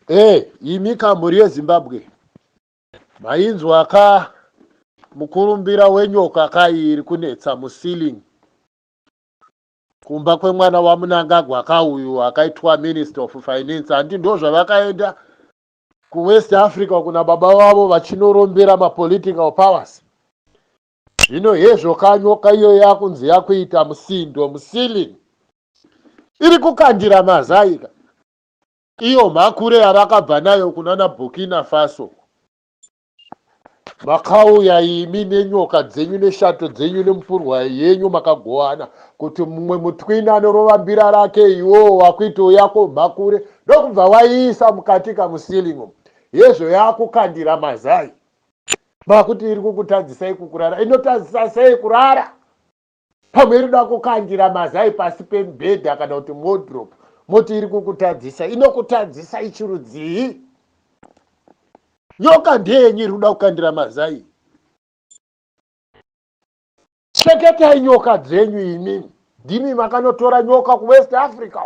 Hey, imi ka mhuri yeZimbabwe mainzwa ka mukurumbira wenyoka ka iri kunetsa muceiling kumba kwemwana waMunangagwa ka uyu akaitwa minister of finance handi ndo zvavakaenda kuWest Africa kuna baba vavo vachinorombera mapolitical powers zvino hezvo ka nyoka iyo yakunzi yakuita musindo muceiling iri kukandira mazai ka iyo mhakure yavakabva nayo kunana Burkina Faso makauya imi nenyoka dzenyu neshato dzenyu nemupurwa yenyu makagowana kuti mumwe mutwini anorova mbira rake iwowo wakuito yako mhakure ndokubva waiisa mukati kamusiling umu yezvo yakukandira mazai makuti iri kukutadzisai kukurara inotadzisa sei kurara pamwe iri kuda kukandira mazai pasi pemubhedha kana kuti muwardrobe moti iri kukutadzisa inokutadzisa ichirudzii nyoka ndeyenyu iri kuda kukandira mazai cheketai nyoka dzenyu imimi ndimi makanotora nyoka kuwest africa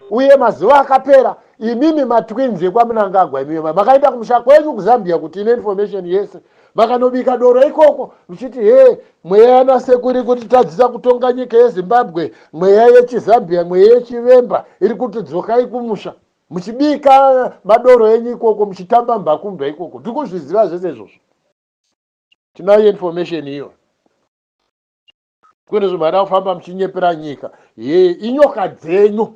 uye mazuva akapera imimi matwins ekwamunangagwa imimi makaenda kumusha kwenyu kuzambia kuti ine information yese makanobika doro ikoko muchiti he mweya yanasekuru iri kutitadzisa kutonga nyika yezimbabwe mweya yechizambia mweya yechivemba iri kuti dzokai kumusha muchibika madoro enyu ikoko muchitamba mbakumba ikoko tiri kuzviziva zvese izvozvo tinayo information iyo kwete zvimada kufamba muchinyepera nyika ye inyoka dzenyu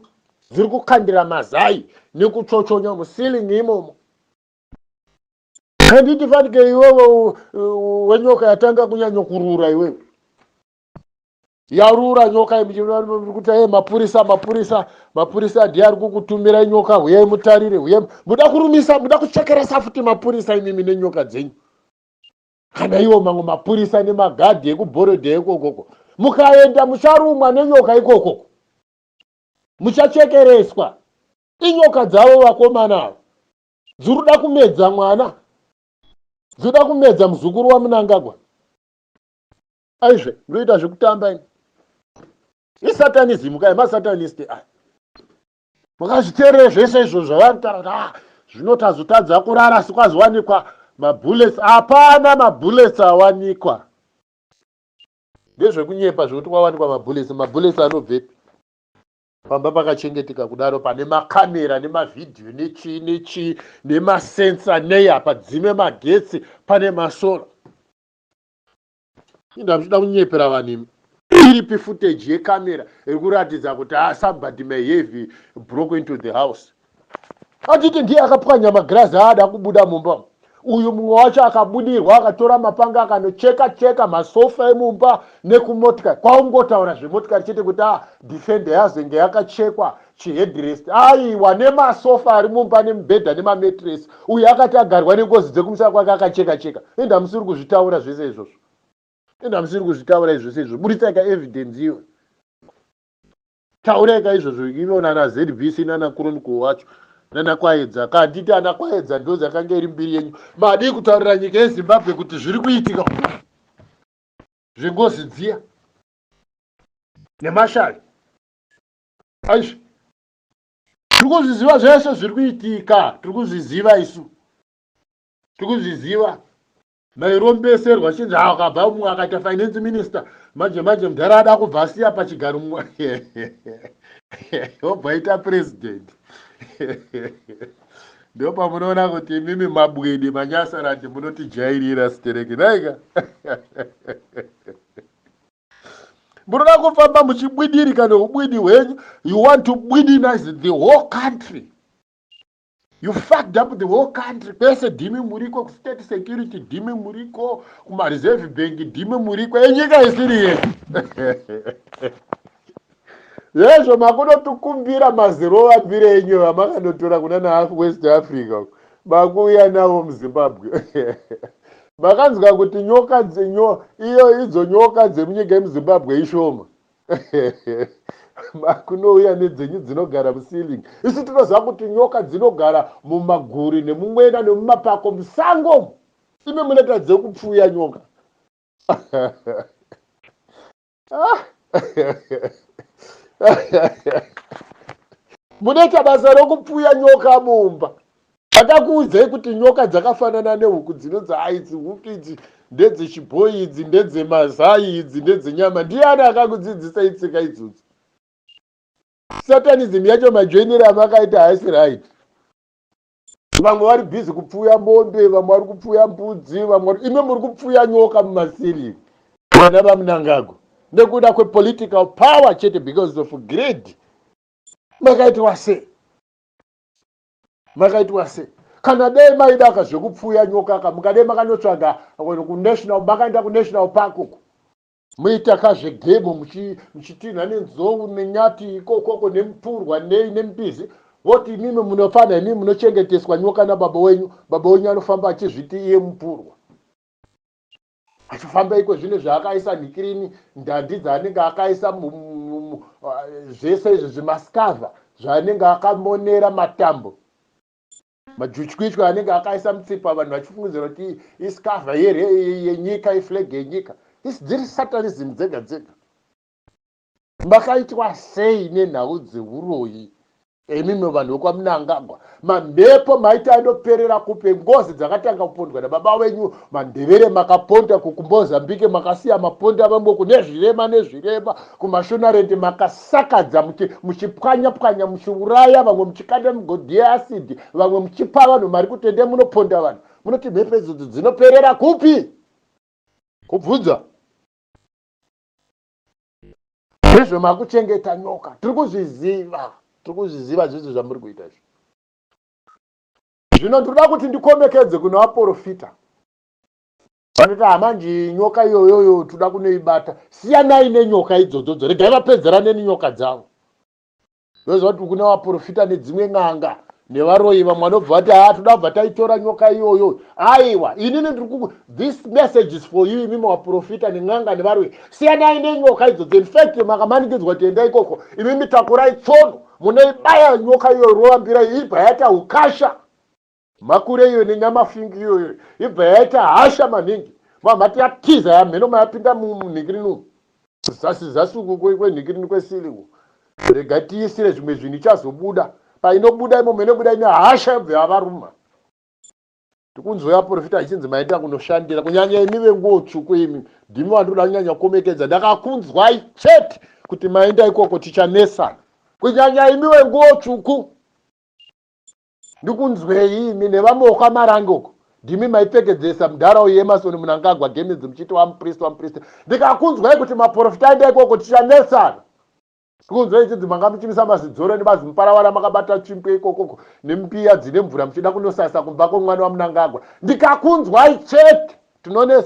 dziri kukandira mazai nekuchochonya muceiling imomo handiti fanike iwewe wenyoka yatanga kunyanya kurura iwewe yarura nyoka kuti e mapurisa mapurisa mapurisa ndiye ari kukutumirai nyoka huyai mutarire huyai muda kurumisa muda kuchekeresa futi mapurisa imimi nenyoka dzenyu kana iwo mamwe mapurisa nemagadhi ekubhorodha ikokoko mukaenda mucharumwa nenyoka ikokoko muchachekereswa inyoka dzavo vakomana ava dziri kumedza mwana dzinoda kumedza muzukuru wamunangagwa aizve ndoita zvekutamba ini isatanism kai masatanist aya makazviteerere zvese izvo zvavari kutaura kuti ah, zvino tazotadza kurara asi kwazowanikwa mabullets hapana mabullets awanikwa ndezvekunyepa zvekuti kwawanikwa mabullets mabullets anobvepi pamba pakachengeteka kudaro pane makamera nemavhidhiyo nechii nechii nemasensa nei apa dzime magetsi pane masora inda muchida kunyepera vanhu imi iripi footage yekamera iri kuratidza kuti ah, somebody may have broke into the house atiti ndiye akapwanya magirazi aada kubuda mumba uyu mumwe wacho akabudirwa akatora mapanga akanocheka cheka masofa emumba nekumotikari kwaungotaura zvemotikari chete kuti a ah, defender yazenge yakachekwa chiheadrest aiwa nemasofa ari mumba nemubhedha nemametress uyu akati agarwa nengozi dzekumusana kwake akacheka cheka enda musiri kuzvitaura zvese izvozvo enda musiri kuzvitaura izvose izvo buritsai ka evidence iyo taurai ka izvozvo ivo nana zbc nana chronicle wacho nana kwaedza ka handiti ana kwaedza ndo dzakanga iri mbiri yenyu madii kutaurira nyika yezimbabwe kuti zviri kuitika zvengozi dziya nemashavi aizvi tiri kuzviziva zvese zviri kuitika tiri kuzviziva isu tiri kuzviziva mairombeserwa chinzi akabva mumwe akaita finance minister manje manje mudhara ada kubva asiya pachigaro mumwe obva aita president ndopamunoona kuti imimi mabwidi manyasarandi munotijairira sitereki naika munoda kufamba muchibwidirika neubwidi hwenyu you want to bwidinize the whole country you fucked up the whole country kwese dhimi muriko kustate security dhimi muriko kumareserve bank dhimi muriko enyika isiri yedu zvezvo makunotukumbira mazirovambire enyu amakanotora kuna naWest Africa makuuya navo muZimbabwe makanzwa kuti nyoka dzenyo iyo idzo nyoka dzemunyika yemuZimbabwe ishoma makunouya nedzenyu dzinogara muceiling isu tinoziva kuti nyoka dzinogara mumaguri nemumwena nemumapako musango imi munoita dzekupfuya nyoka Munoita basa rokupfuya nyoka mumba. Akakuudzai kuti nyoka dzakafanana nehuku dzinonzi haidzi huku idzi ndedzechibhoyi, idzi ndedzemazai, idzi ndedzenyama? Ndiani akakudzidzisai tsika idzodzo? Satanism yacho majoinero amakaita haisi right. Vamwe vari busy kupfuya mombe, vamwe vari kupfuya mbudzi, vamwe ime muri kupfuya nyoka mumasiri, vana vaMunangagwa, nekuda kwepolitical power chete, because of greed. Makaitwa sei? Makaitwa sei? Kana dai maidaka zvekupfuya nyoka ka, mukadai makanotsvaga kunational, makaenda kunational park uko, muita kazvegemo, muchitinha nenzou nenyati ikokoko, nemupurwa, nei, nembizi. Voti imimi munofana, imimi munochengeteswa nyoka nababa wenyu. Baba wenyu anofamba achizviti iye mupurwa, achifamba iko zvino zvaakaisa nhikirini, ndandi dzaanenge akaisa, zvese izvi zvimaskavha zvaanenge akamonera, matambo majuchwichwi anenge akaisa mutsipa, vanhu vachifungidzira kuti iskavha yenyika, iflag yenyika. Isi dziri satanism dzega dzega. Makaitwa sei nenhau dzeuroyi imimi vanhu vekwaMunangagwa? Mamhepo maita anoperera kupe? Ngozi dzakatanga kupondwa nababa wenyu. Mandevere makaponda kuMozambique, makasiya maponda vamwe kune zvirema nezvirema kuMashonaland. Makasakadza muchipwanya pwanya, muchiuraya vamwe, muchikanda migodhi yeacid, vamwe muchipa vanhu mari kuti ende munoponda vanhu. Munoti mhepo idzodzo dzinoperera kupi? Kubvunza ndizvo makuchengeta nyoka. Tiri kuzviziva, tiri kuzviziva zvizvo zvamuri kuita izvi. Zvino ndinoda kuti ndikomekedze kune vaprofita vanoti hamanji nyoka iyoyoyo toda kunoibata. Siyanai nenyoka idzodzodzo, regai vapedzerane nenyoka dzavo. Ndoziva kuti kune vaprofita nedzimwe n'anga nevaroyi vamwe vanobva vati, "Ha, toda kubva taitora nyoka iyoyo." Aiwa, inini ndiri, this message is for you, imimi vaprofita nen'anga nevaroyi. Siyanai nenyoka idzodzo. In fact, makamanikidzwa kuti enda ikoko, imimi takurai tsono, munoibaya nyoka iyoyo, rovambira, ibva yaita ukasha makure iyo nenyamafingi iyoyo, ibva yaita hasha maningi, mamhati yatiza yamheno mayapinda munhikirini, zasi zasi uku kwenhikirini kwesiliwo. Rega tiisire zvimwe zvinhu, ichazobuda. Painobuda imomo inobuda ine hasha, yobva yavaruma. Tikunzwa vaprofita achinzi maenda kunoshandira, kunyanya imi venguo tsvuku, imi ndimi vandoda kunyanya kukomekedza. Ndakakunzwai chete kuti maenda ikoko, tichanesana. Kunyanya imi venguo tsvuku, ndikunzwei imi nevamwe wokwaMarange uko, ndimi maipfekedzesa mudhara Emmerson Munangagwa gemenzi muchiti wamupristi, wamupristi. Ndikakunzwai kuti maprofita aenda ikoko, tichanesana. Tikunzwai chinzi manga muchimisa mazidzoro nemazimuparavara, makabata tsvimbo ikokoko nembiya dzine mvura, muchida kunosasa kumba kwemwana waMunangagwa. Ndikakunzwai chete, tinonetsana.